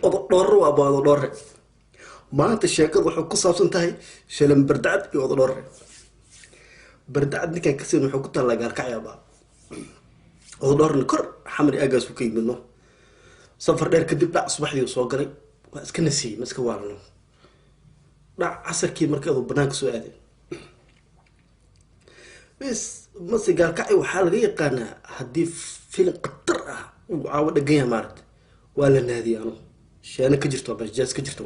Ododhoore waa Ododhoore. Maanta sheekadu waxay ku saabsan tahay shalan Bardacad iyo Ododhoore. Bardacad ninkaan ka siin wuxuu ku taallaa Gaalkacyaaba. Ododhoorena kor Xamar aagaas uu ka yimid no. Safar dheer kadib dhac subaxdii uu soo galay, waa iska nasiyey, ma iska waalano. Dhac casarkii markii aduu banaanka soo aaday. Bes mase Gaalkacyo waxaa laga yaqaanaa haddii filim khatar ah uu caawo dhegan yahay maaragta, waa la naadiyay anu sheena ka jirto bajaas ka jirto.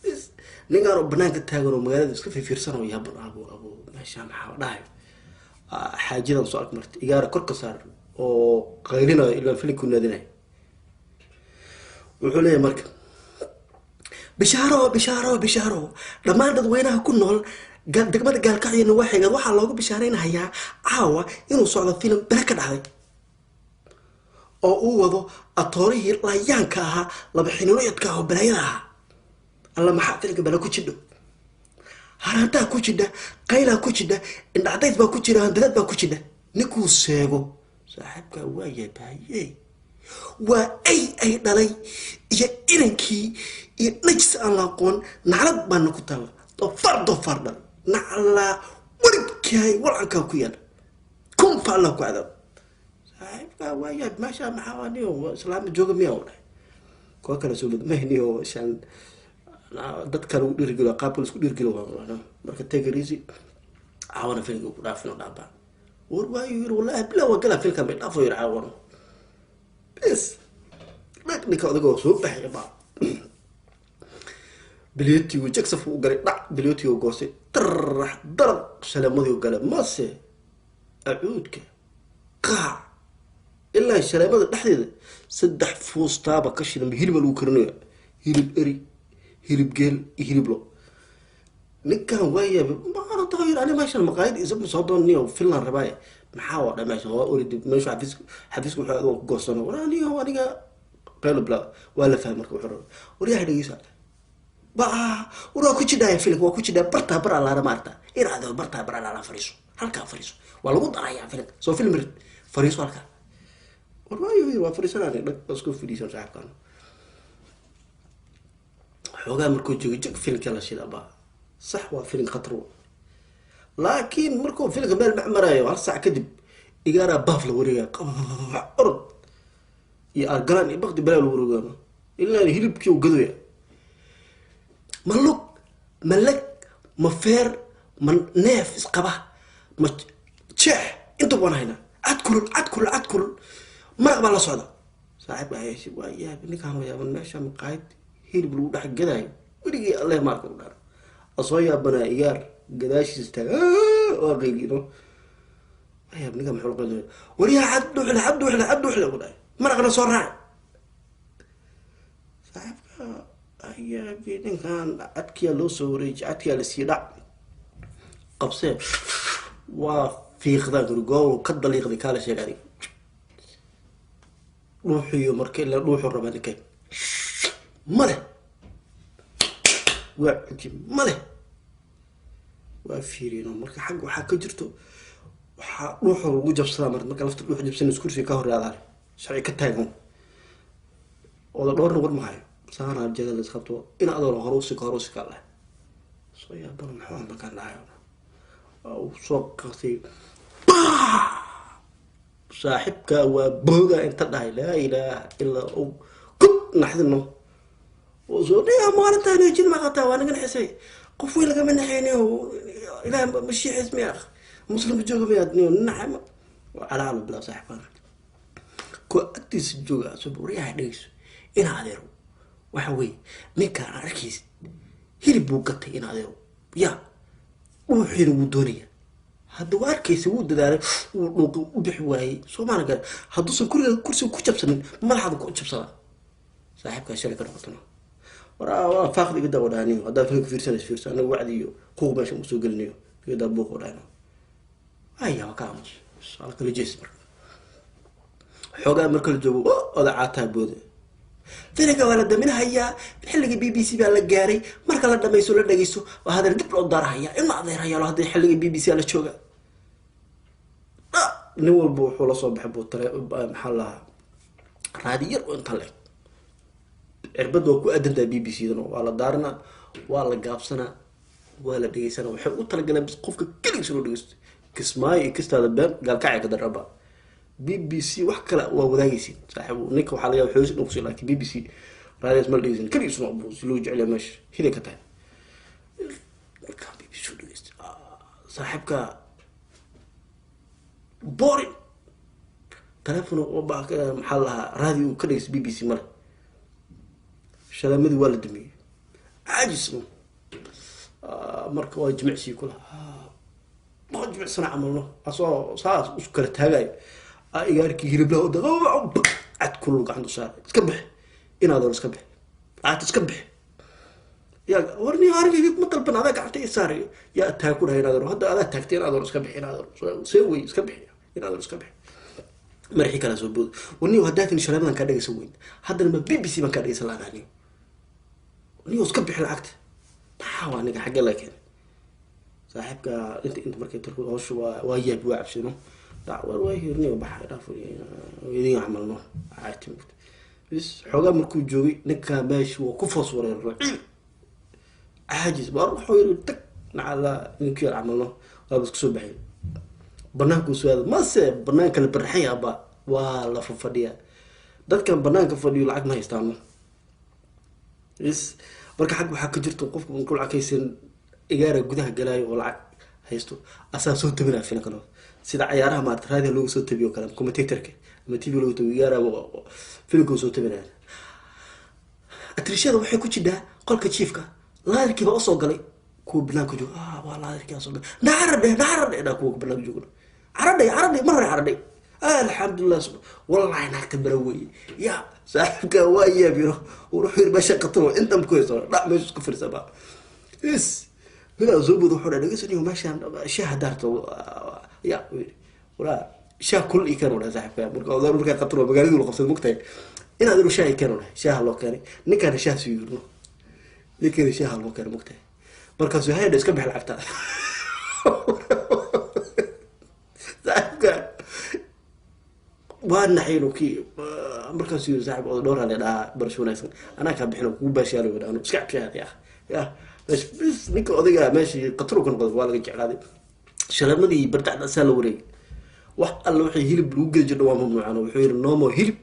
Bes ninkaan oo banaanka taagan oo magaalada iska fiirfiirsan oo yaaban, abo abo meesha maxaa dhahayo, xaajadan soo ag martay igaara kor ka saar oo qaylinayo ilaa filimku naadinayo. Wuxuu leeyahay marka bishaaro bishaaro bishaaro dhammaan dadweynaha ku nool degmada Gaalkacyo nawaaxigeed, waxaa loogu bishaaraynayaa caawa inuu socdo filim bere ka dhacday oo uu wado atoorihii layaanka ahaa, laba xiniinoyadka ah oo balaayada ahaa. Alla maxaa filimka bala ku jidho, haraantaa ku jidha, qaylaa ku jidha, indhacdays baa ku jira, handadaad baa ku jidha. Ninkuu seego saaxiibkaa waa yabaayey, waa ay ay dhalay iyo inankii iyo najis aan la aqoon, naclad baana ku taalla, dofaar dofaar dhalay, naclaa warigkaay walcankaa ku yaala, kunfa Allah ku cadaab. Saaxiibkaa waa yaab, meesha maxaa niyo islaama jooga miyaa u dhahay, kuwa kale soo badmayniyo shan dadka lagu dhiirigeliyo, qaabka la isku dhiirigeliyo waa marka take it easy. Caawana filimka ku dhaafin oo dhaabaa war waayu yiri, wallahi bilaa waa galaa filimkan bay dhaafo yiri caawana. Bes dhag ninka odagoo soo baxay baa bilyotigu jagsaf u galay, dhac bilyotigu goostay, tarax darab shaleemadii galay, mase acuudka qaac ilaa shaleemada dhexdeeda saddex fuustaaba ka shidan, hiliba lagu karinaya, hilib eri, hilib geel iyo hilib lo. Ninkan waa yaabay, maarata yiri ani meeshan maqaayad isagu soo doonniyo finland rabaaye, maxaa waa dha meeshan waa oridi meeshu xafiisku xafiisku wuxuu adoo ku goosano war aniyo aniga qaylo bilaa waa la fahmay. Marka wuxuu rabaa waryaha dhegeysa ba war waa ku jidhaaya filimka, waa ku jidhaa bartaa bar allaala maarta inaad bartaa bar allaala fariiso, halkaa fariiso, waa lagu darayaa filimka, soo film rid fariiso halkaa. War waayo yiri waa fariisanaan, dhag isku fadhiisan saaxiibkan. Xoogaa markuu joogo jag filimka la shida baa sax, waa filim khatar wa, laakiin markuu filimka meel dhex marayo hal saac kadib igaaraa baaf la wareegaya, orod iyo argalaan iyo bakti balaa la wareegaya, ilaa hilibkii uu gadooya, ma lug ma leg ma feer ma neef isqaba ma jeex inta waan haynaa, cad kulul cad kulul cad kulul, maraq baa la socda. Saaxiibka haysi waa yaab, ninkaan waa yaaban, meesha maqaayad hilib lagu dhex gadaayo weligii alleh maalka u dhaaro asoo yaabanaa, igaar gadaashiisa taaga waa qaylino, waa yaab ninkaan muxuu la qaylinayo, waryaa cad dhuxle cad dhuxle cad dhuxle u dhahay, maraqna soo raac. Saaxiibka ayaabi ninkan cadkiyaa loo soo wareeji, cadkiyaa la sii dhac qabsee, waa fiiqdaan kuri goob ka daliiqday kaala sheega adiga dhuuxiyo, marka ilaa dhuuxu rabaa ninkay male waa cuji male waa fiirino. Marka xagga waxaa ka jirto waxaa dhuuxa lagu jabsadaa marka lafta dhuuxa jabsanaysa kursiga ka horreadaale sharci ka taagan ooda dhowrna war mahayo saanaa jada la isqabto in adoon horusika horusika leh soo yaabana muxuu markaan dhahayo uu soo qatay saaxiibka waa booga inta dhahay laa ilaaha ilaa uu ku naxdino soo dhiga maalintaa jid ma qataa waa naga naxisay, qof weyn lagama naxayniyo, ilaah mashiixiis miya muslimka jooga miyaad niyo naxay calaalo bilaa. Saaxiibkan kuwa agtiisa jooga soo waryaha dhegeyso ina adeero, waxa weeye ninkaan arkaysid hilib buu gatay ina adeero, ya dhuuxiina wuu doonaya, hadda waa arkaysa wuu dadaalay wuu dhuuqay u bixi waayey soomaali gale, hadduusan kuriga kursiga ku jabsanin madaxaada ku jabsadaa. Saaxiibkaa shalay ka noqotona war faaqda iga daa dhahaniyo, haddaa filimka fiirsanaysa fiirso, anaga wacdi iyo quuq meesha usoo gelinayo iga daa buuq dhahano aya waa ka aamus ala kala jees. Marka xoogaa marka la joogo oda caataa booda, filimka waa la daminahayaa, xilliga BBC baa la gaaray, marka la dhamayso la dhageysto waa haddana dib loo daarahaya ima adeerayaalo hadda xilliga BBC la jooga. Nin walba wuxuu la soo baxay buu tale maxaa lahaa Raadi yar oo intaan la eg cirbad waa ku aadantahay BBC dana waa la daaranaa, waa la gaabsanaa, waa la dhegeysanaa. Waxay u talagaleen bis qofka keligiis inuu dhegeysto. Kismaayo iyo kistaada been Gaalkacya ka daraba BBC wax kale waa wadaagaysiin saaxiib. Ninka waxaa laga yaaba xoos inuu kusiiyo, laakiin BBC raadiyaas ma la dhegeysan, keligiis inuu si loo jecel yahay meesha hiday ka tahay. Ninkaan BBC u dhegeysta saaxiibka boring telefon maxaa la lahaa, raadi uu ka dhegeysta BBC male. Shalamadii waa la damiyey, caajis no. Marka waa jimicsigii kula waa jimicsana camalno, asoo saas isu kala taagayo igaarkii hiliblaha u daqa cad kulul gacanta saaray. Iska bix inaad iska bix lacagta, iska bix yaa war ni aniga hilib ma dalban, adaa gacanta i saaray. Yaa taag ku dhahay inaad hadda adaa taagtay, inaad iska bix, inaad see wey iska bix, inaad iska bix. Madaxii kalaa soo booda, war niyo haddaatin shaleemadan kaa dhegeysan weyn, haddana ma BBC baan kaa dhegeysan lahaa. Niyo niyo iska bixi lacagta, maxaa waa ninka xaggee laga keenay saaxiibka? Inta markay tarku hawsha waa yaab, waa cabsino dhac war waa hirniyo baxa dhaaf idin camalno caati mugta bis. Xoogaa markuu joogay ninka meesha waa ku foos wareero, ciil caajis baa wuxuu yiri tag nacala ninkii camalno, waaba isku soo baxay banaanku soo aado. Mase banaanka la barxay aba waa la fadhiyaa, dadkan banaanka fadhiyo lacag ma haystaano is. Marka xag waxaa ka jirto qofka ku lacag haysan igaara gudaha galaayo oo lacag haysto asaa soo tabinaya filanka noo, sida cayaaraha maarata raadiga loogu soo tabiyo kale, commentatorka ama TV loogu tabiyo, igaara filanka soo tabinaya. Atrishada waxay ku jidhaa qolka jiifka, laadarkii baa usoo galay. Kuwa banaanka jooga waa laadarkii soo galay, nacaradhe nacaradhe dhaa kuwa banaanka jooga, caradhay caradhay mar hore caradhay. Alxamdulilah, wallahi naagta bala weeye ya saaxiibka waa yaabiro. Wuxuu yiri meesha qataro intan ku haysto dhac meesha isku fiirsaba is midaa soo buudo. Wuxuu dhahay dhegeyso meeshaan shaaha daarto ya waraa shaah kul ii keen dhahay saaxiibka. Marka odaar markaa qataro magaaladii la qabsaday mugtahay inaad inuu shaah ii keen dhahay, shaaha loo keenay ninkaana, shaah sii yirno ninkaana shaaha loo keenay mugtahay. Markaasuu hayadha iska bix lacagta saaxiibka waa naxayno kii. Markaasuu yiri saaxib oda dhowr hale dhahaa barasho wanaagsan, anaa kaa bixin kugu baashaalo anu iska cabshaadi ah ya meesha bis. Ninka odayga meeshii qatru ka noqday waa laga jeclaaday. Shalamadii bardacda asaa la wareegay, wax alla waxay hilib lagu geli jirna waa mamnuucan. Wuxuu yiri noomo hilib,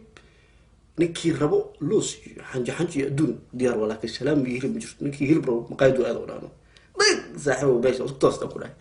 ninkii rabo loos iyo xanjo xanjo iyo adduun diyaar waa, laakiin shalaam iyo hilib ma jirto. Ninkii hilib rabo maqaayadu aad u dhaano dhig saaxibo meesha isku toostan ku dhahay.